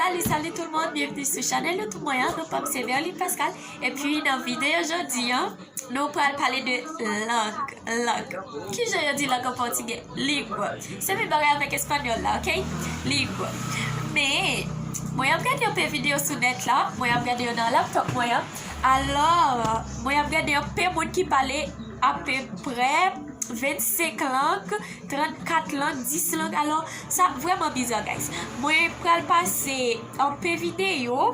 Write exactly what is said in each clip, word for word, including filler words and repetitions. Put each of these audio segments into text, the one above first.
Salut, salut tout le monde, bienvenue sur chanèl YouTube mwen an. Non pa m se Verly Pascal. Epi nan videyo jodi an, nou pral pale de lang. Lang. Kijan yo di lang an pòtigè? Língua. Se menm bagay avèk espanyòl la, ok? Língua. Men, mwen ap gade yon pe videyo sou nèt la, mwen ap gade yo nan laptop mwen an. Alò, mwen ap gade yon pe moun ki pale apeprè vennsenk lang, trannkat lang, dis lang. Alò, sa vrèman bizar, guys. Mwen pral pase yon pe videyo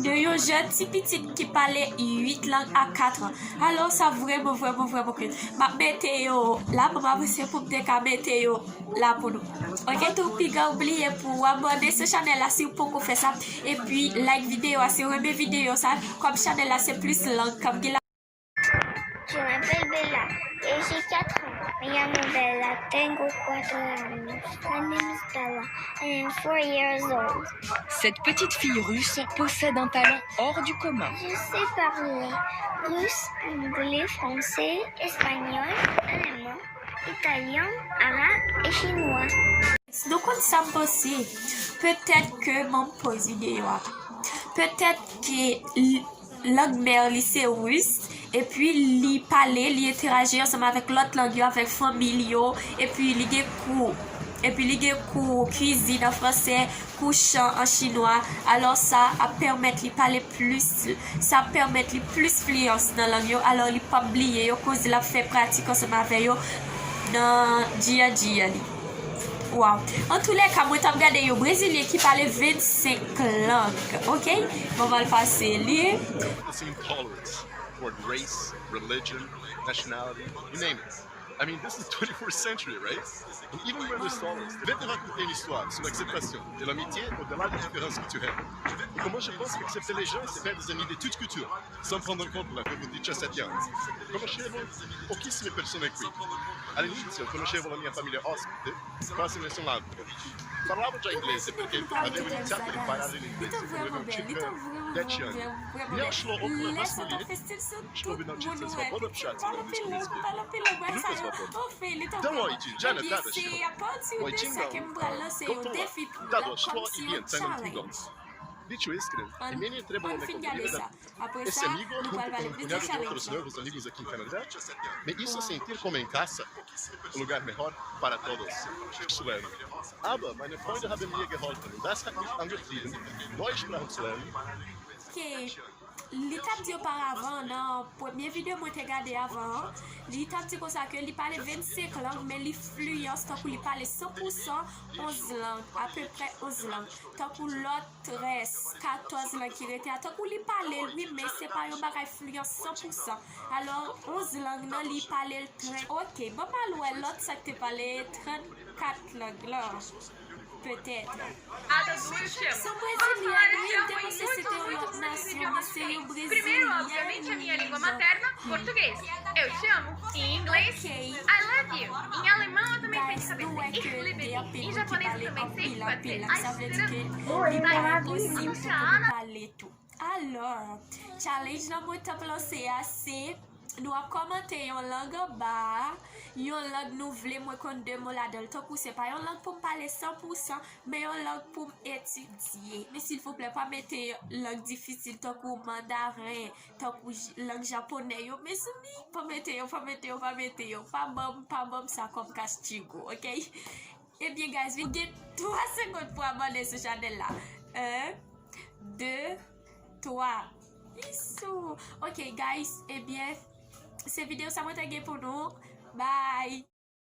de yon jèn ti pitit ki pale uit lang a kat an. Alò, sa vrèman, vrèman, vrèman cute. M ap mete yo la, ban m avanse pou m te ka mete yo la pou nou. Ok, tou piga ou bliye pou w abòne sou chanèl la si w poko fè sa. Epi, like videyo a si w renmen videyo sa. Kòm chanèl la se plis lang k ap gen la. Yo me apel Bella e j'ai quatre ans. Me llamo Bella, tengo cuatro años. My name is Bella, I am four years old. Cette petite fille russe possède un talent hors du commun. Je sais parler russe, anglais, français, espagnol, allemand, italien, arabe et chinois. Nou konn sa m panse. Petèt ke manm poz videyo a. Petèt ke l- lang mè li se ris, epi li pale, li enteraji ansanm avèk lòt lang yo, avèk fanmi l yo, epi li gen kou, epi li gen kou kwizin an fransè, kou chan an chinwa. Alò sa ap pèmèt li pale plis, sa ap pèmèt li plis fliyans nan lang yo, alò li p ap bliye yo, koz l ap fè pratik ansanm avè yo nan djiyandjiyan li. Waw. Antoulèka, mwen t ap gade yon brezilyen ki pale vennsenk lang. Ok? Mwen pral pase li. The same tolerance toward race, religion, nationality, you name it. I mean, this is twenty-first century, right? And even where there's tolerance, je vais te raconter une histoire sur l'acceptation et l'amitié au-delà des différences culturelles. Et comment je pense qu'accepter les gens, c'est faire des amis de toute culture, sans prendre en compte la cultura de chacun. Conoscevo pochissime persone qui, all'inizio conoscevo la mia famiglia ospite, quasi nessun altro. Parlavo già inglese perché avevo iniziato ad imparare l'inglese quando ero circa dieci anni. Mi lasciò occorre Ci vou nan chit sa, sa bon ap chat, sa bon ap chat. Lucas va bon. Dá uma idinha, já na dada, Chico. Uma idinha, não. Como tu tá, dá uma história e bien, tá na tudo. Dicho esto, e meni tre bon. Ese amigo junto con un puñado de otros nuevos amigos aquí en Canadá me hizo sentir como en casa, un lugar mejor para todos. Suelen. Aber meine Freunde haben mir geholfen und das hat mich angetrieben, Deutsch zu lernen. Li t ap di oparavan, nan premye videyo mwen te gade avan an, li t ap di konsa ke li pale vennsenk lang, men li fliyans, tankou li pale san pou san onz lang, apeprè onz lang. Tankou lòt trèz, katòz lang ki rete a, tankou li pale l, wi, men se pa yon bagay fliyans san pou san. Alò, onz lang nan, li pale l trè. Ok, ban m al wè lòt sa k te pale trannkat lang lan. Petèt. Son brezilyèn, wi, m te panse se te yon lòt nasyon, men se yon brezilyèn. Português. Eu te amo. Em inglês, I love you. Em alemão, eu também sei te cabeça. Ich liebe dich. Em japonês, eu também sei te fazer. Ai, Alò, challenge lan mwen t ap lanse a se nou ap kòmante yon lang anba a, yon lang nou vle mwen konn de mo ladan l. Tankou se pa yon lang pou m pale san pou san, men yon lang pou m etidye. Men silvouplè, pa mete lang difisil tankou mandaren, tankou lang japonè yo. Mezanmi, pa mete yo, pa mete yo, pa mete yo. Pa ban m, pa ban m sa kòm castigo, ok? Ebyen, guys, ou gen twa segonn pou abòne sou chanèl la. En, de, twa. Isou. Ok, guys, ebyen, se videyo sa mwen te gen pou nou. Bye!